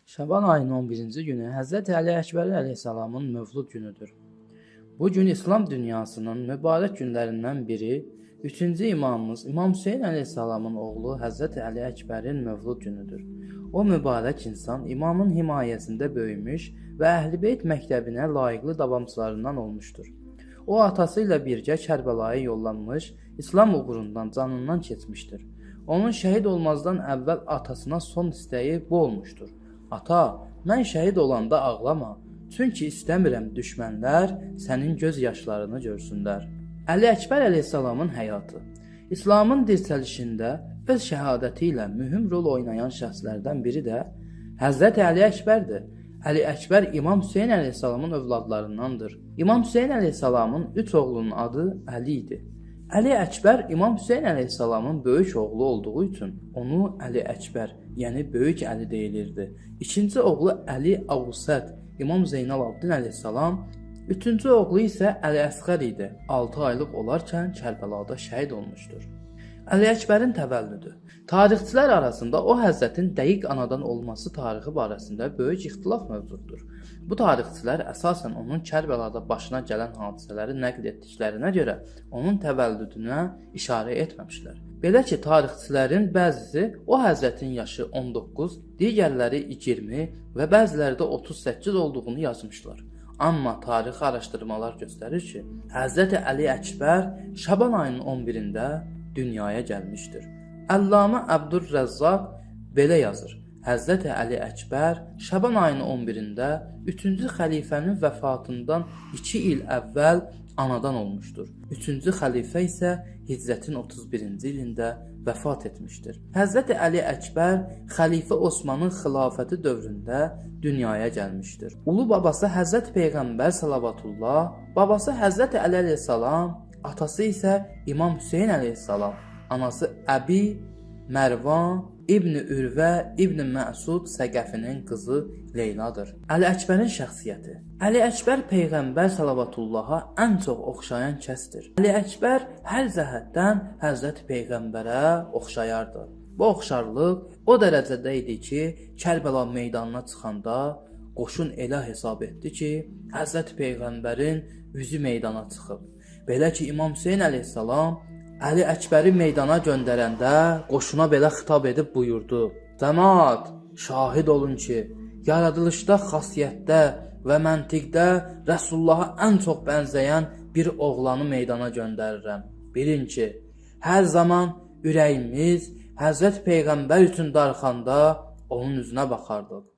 Şaban ayının 11-ci günü Həzrəti Əli Əkbər əleyhissalamın mövlud günüdür. Bu gün İslam dünyasının mübarək günlərindən biri, 3-cü imamımız İmam Hüseyn əleyhissalamın oğlu Həzrəti Əli Əkbərin mövlud günüdür. O mübarək insan imamın himayəsində böyümüş və Əhl-i Beyt məktəbinə layiqli davamçılarından olmuşdur. O atası ilə birgə Kərbəlaya yollanmış, İslam uğrundan canından keçmişdir. Onun şəhid olmazdan əvvəl atasına son istəyi bu olmuşdur: "Ata, mən şəhid olanda ağlama, çünki istəmirəm düşmənlər sənin göz yaşlarını görsünlər." Əli Əkbər əleyhissalamın həyatı. İslamın dirçəlişində öz şəhadəti ilə mühüm rol oynayan şəxslərdən biri də Həzrəti Əli Əkbərdir. Əli Əkbər İmam Hüseyn əleyhissalamın övladlarındandır. İmam Hüseyn əleyhissalamın 3 oğlunun adı Əli idi. Əli Əkbər İmam Hüseyn əleyhissalamın böyük oğlu olduğu üçün onu Əli Əkbər, yəni Böyük Əli deyilirdi. İkinci oğlu Əli Avsət, İmam Zeynal Abidin əleyhissalam, üçüncü oğlu isə Əli Əsğər idi. 6 aylıq olarkən Kərbəlada şəhid olmuşdur. Əli Əkbərin təvəllüdü. Tarixçilər arasında o həzrətin dəqiq anadan olması tarixi barəsində böyük ixtilaf mövcuddur. Bu tarixçilər əsasən onun Kərbəlada başına gələn hadisələri nəql etdiklərinə görə onun təvəllüdünə işarə etməmişlər. Belə ki, tarixçilərin bəzisi o həzrətin yaşı 19, digərləri 20 və bəziləri də 38 olduğunu yazmışlar. Amma tarixi araşdırmalar göstərir ki, Həzrəti Əli Əkbər Şaban ayının 11-də dünyaya gəlmişdir. Əllamə Əbdürrəzzaq belə yazır: Həzrəti Əli Əkbər Şaban ayının 11-də 3-cü xəlifənin vəfatından 2 il əvvəl anadan olmuşdur. 3-cü xəlifə isə hicrətin 31-ci ilində vəfat etmişdir. Həzrəti Əli Əkbər xəlifə Osmanın xilafəti dövründə dünyaya gəlmişdir. Ulu babası Həzrəti Peyğəmbər salavatullah, babası Həzrəti Əli əleyhissalam, atası isə İmam Hüseyn əleyhissalam, anası Əbi Mərvan İbn Ürvə İbn Məsud Səqəfinin qızı Leyladır. Əli Əkbərin şəxsiyyəti. Əli Əkbər Peyğəmbər salavatullaha ən çox oxşayan kəsdir. Əli Əkbər hər cəhətdən Həzrəti Peyğəmbərə oxşayardı. Bu oxşarlıq o dərəcədə idi ki, Kərbəla meydanına çıxanda qoşun elə hesab etdi ki, Həzrəti Peyğəmbərin üzü meydana çıxıb. Belə ki, İmam Hüseyn əleyhissalam Əli Əkbəri meydana göndərəndə qoşuna belə xitab edib buyurdu: "Cəmaat, şahid olun ki, yaradılışda, xasiyyətdə və məntiqdə Rəsulullaha ən çox bənzəyən bir oğlanı meydana göndərirəm. Bilin ki, hər zaman ürəyimiz Həzrət Peyğəmbər üçün darıxanda onun üzünə baxardıq."